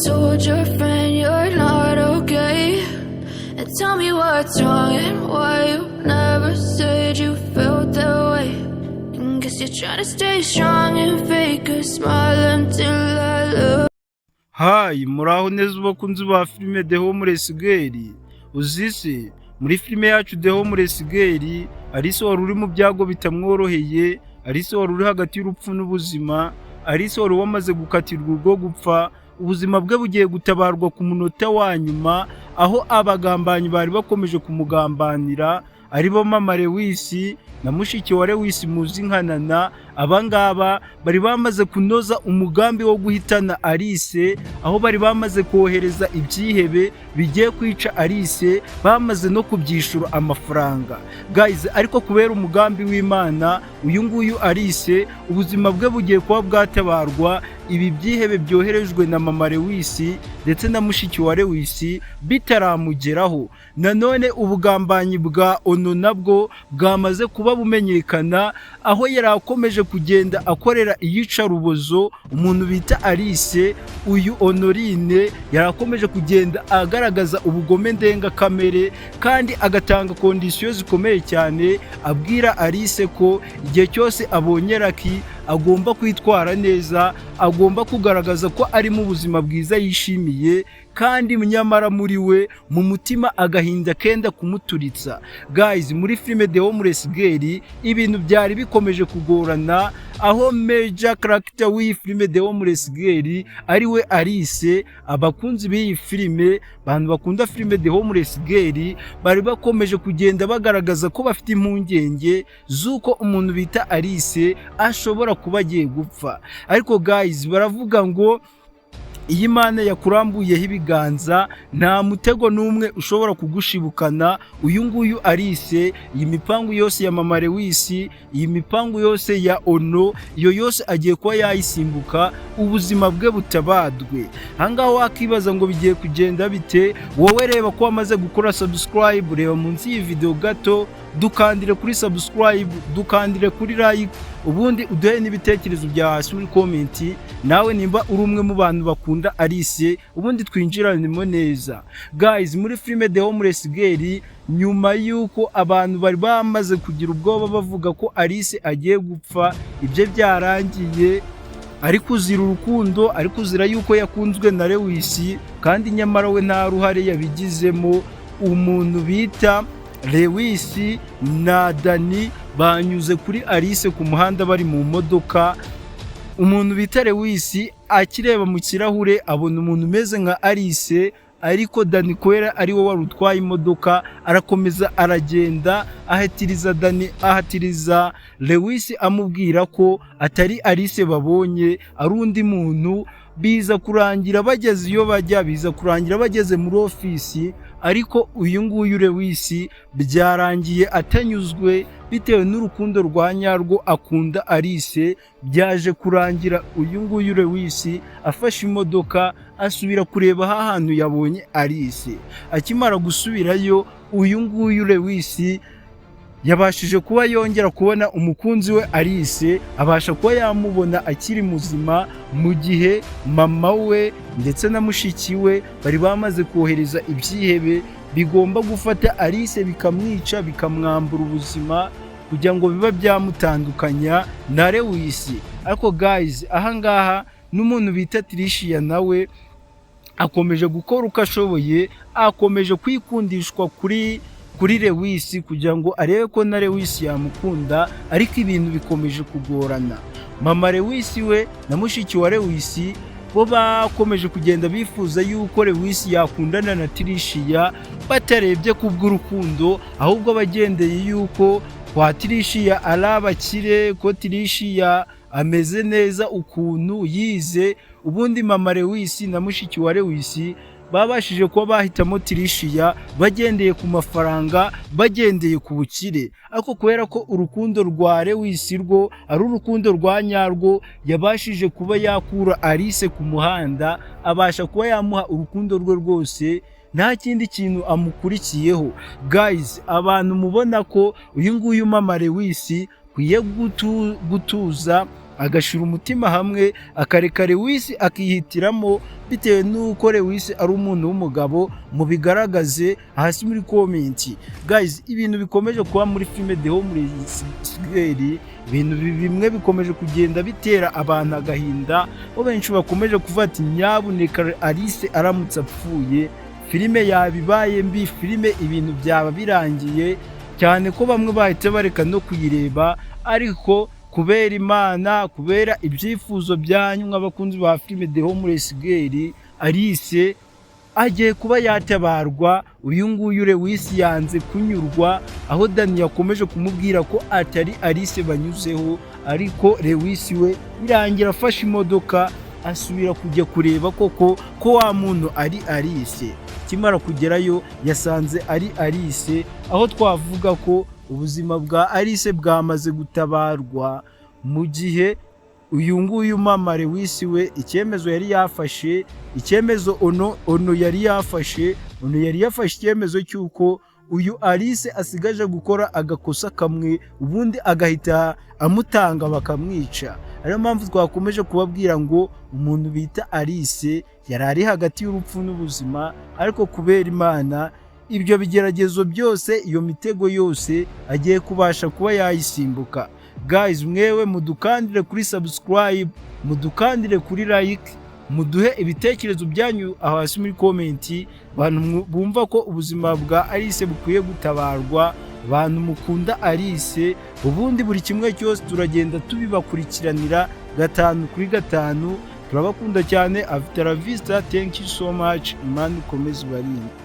told your friend you're not okay? And tell me what's wrong and why you never said you felt that way. And guess you're trying to stay strong and fake a smile until I look. Hi, muraho neza bakunzi ba filime The Homeless Girl. Uzi se muri filime yacu The Homeless Girl, Alice wari uri mu byago bitamworoheye, Alice wari uri hagati y'urupfu n'ubuzima, Alice wari wamaze gukatirwa urwo gupfa, ubuzima bwe bugiye gutabarwa ku munota wa nyuma, aho abagambanyi bari bakomeje kumugambanira, aribo mama Lewis na mushiki wa Lewis muzi nka Nana. Abangaba bari bamaze kunoza umugambi wo guhitana Alice, aho bari bamaze kohereza ibyihebe bigiye kwica Alice, bamaze no kubyishura amafaranga, guys. Ariko kubera umugambi w'Imana, uyu nguyu Alice ubuzima bwe bugiye kuba bwatabarwa, ibi byihebe byoherejwe na mama Lewis ndetse na mushiki wa Lewis bitaramugeraho. Nanone ubugambanyi bwa Ono nabwo bwamaze kuba bumenyekana, aho yari akomeje kugenda akorera iyicarubozo umuntu bita Alice. Uyu Honorine yari akomeje kugenda agaragaza ubugome ndengakamere, kandi agatanga condition zikomeye cyane, abwira Alice ko igihe cyose abonye Lucky agomba kwitwara neza, agomba kugaragaza ko ari mu buzima bwiza yishimiye, kandi nyamara muri we mu mutima agahinda kenda kumuturitsa. Guys, muri filime The Homeless Girl ibintu byari bikomeje kugorana, aho major character w'iyi filime The Homeless Girl ari we Alice. Abakunzi b'iyi filime, abantu bakunda filime The Homeless Girl, bari bakomeje kugenda bagaragaza ko bafite impungenge z'uko umuntu bita Alice ashobora kuba agiye gupfa. Ariko guys, baravuga ngo iyo Imana yakurambuyeho ibiganza, nta mutego n'umwe ushobora kugushibukana. Uyu nguyu Alice, iyi mipangu yose ya mama Lewis, iyi mipangu yose ya Ono, iyo yose agiye kuba yayisimbuka, ubuzima bwe butabadwe. Ahangaha wakibaza ngo bigiye kugenda bite? Wowe reba ko wamaze gukora subscribe, reba munsi y'iyi video gato, dukandire kuri subscribe, dukandire kuri like, ubundi uduhe n'ibitekerezo bya hasi muri comment, nawe nimba uri umwe mu bantu bakunda Alice, ubundi twinjiranemo neza. Guys, muri filime The Homeless Girl, nyuma y'uko abantu bari bamaze kugira ubwoba bavuga ko Alice agiye gupfa, ibyo byarangiye, ari kuzira urukundo, ari kuzira yuko yakunzwe na Lewis, kandi nyamara we nta ruhare yabigizemo. Umuntu bita Lewis na Dani banyuze kuri Alice ku muhanda bari mu modoka. Umuntu bita Lewis akireba mu kirahure abona umuntu umeze nka Alice, ariko Dani kubera ari we wari utwaye imodoka arakomeza aragenda, ahatiriza Dani, ahatiriza Lewis, amubwira ko atari Alice babonye, ari undi muntu. Biza kurangira bageze iyo bajya, biza kurangira bageze muri ofisi, ariko uyu nguyu Lewis byarangiye atanyuzwe bitewe n'urukundo rwa nyarwo akunda Alice. Byaje kurangira uyu nguyu Lewis afashe imodoka asubira kureba hantu yabonye Alice. Akimara gusubirayo, uyu nguyu Lewis yabashije kuba yongera kubona umukunzi we Alice, abasha kuba yamubona akiri muzima, mu gihe mama we ndetse na mushiki we bari bamaze kohereza ibyihebe bigomba gufata Alice bikamwica, bikamwambura ubuzima, kugira ngo biba byamutandukanya na Lewis. Ariko guys, ahangaha n'umuntu bita Tricia nawe akomeje gukora uko ashoboye, akomeje kwikundishwa kuri Lewis kugira ngo arebe ko na Lewis yamukunda, ariko ibintu bikomeje kugorana. Mama Lewis we na mushiki wa Lewis bo bakomeje kugenda bifuza yuko Lewis yakundana na Tricia, batarebye kubw'urukundo, ahubwo bagendeye yuko kwa Tricia ari abakire, ko Tricia ameze neza ukuntu yize. Ubundi mama Lewis na mushiki wa Lewis babashije kuba bahitamo Tricia bagendeye ku mafaranga, bagendeye ku bukire. Ariko kubera ko urukundo rwa Lewis rwo ari urukundo rwa nyarwo, yabashije kuba yakura Alice ku muhanda, abasha kuba yamuha urukundo rwe rwose, nta kindi kintu amukurikiyeho. Guys, abantu mubona ko uyu nguyu mama Lewis akwiye gutuza. Agashyira umutima hamwe, akareka Lewis akihitiramo, bitewe n'uko Lewis ari umuntu w'umugabo? Mubigaragaze hasi muri comment. Guys, ibintu bikomeje kuba muri filime The Homeless Girl, ibintu bimwe bikomeje kugenda bitera abantu agahinda, aho benshi bakomeje kuvuga ati: "Nyabuneka, Alice aramutse apfuye, filime yaba ibaye mbi, filime ibintu byaba birangiye", cyane ko bamwe bahita bareka no kuyireba. Ariko kubera Imana, kubera ibyifuzo byanyu nk'abakunzi ba filime The Homeless Girl, Alice agiye kuba yatabarwa. Uyu nguyu Lewis yanze kunyurwa, aho Dani yakomeje kumubwira ko atari Alice banyuzeho, ariko Lewis we birangira afashe imodoka, asubira kujya kureba koko ko wa muntu ari Alice. Akimara kugerayo, yasanze ari Alice, aho twavuga ko ubuzima bwa Alice bwamaze gutabarwa, mu gihe uyu nguyu mama Lewis we icyemezo yari yafashe, icyemezo ono yari yafashe, ono yari yafashe icyemezo cy'uko uyu Alice asigaje gukora agakosa kamwe, ubundi agahita amutanga bakamwica. Ariyo mpamvu twakomeje kubabwira ngo umuntu bita Alice yari ari hagati y'urupfu n'ubuzima, ariko kubera Imana, ibyo bigeragezo byose, iyo mitego yose, agiye kubasha kuba yayisimbuka. Guys, mwewe mudukandire kuri subscribe, mudukandire kuri like, muduhe ibitekerezo byanyu aho hasi muri comment. Bantu bumva ko ubuzima bwa Alice bukwiye gutabarwa, bantu mukunda Alice, ubundi buri kimwe cyose turagenda tubibakurikiranira gatanu kuri gatanu. Turabakunda cyane. After la vista, thank you so much. Imana ikomeze ibarinde.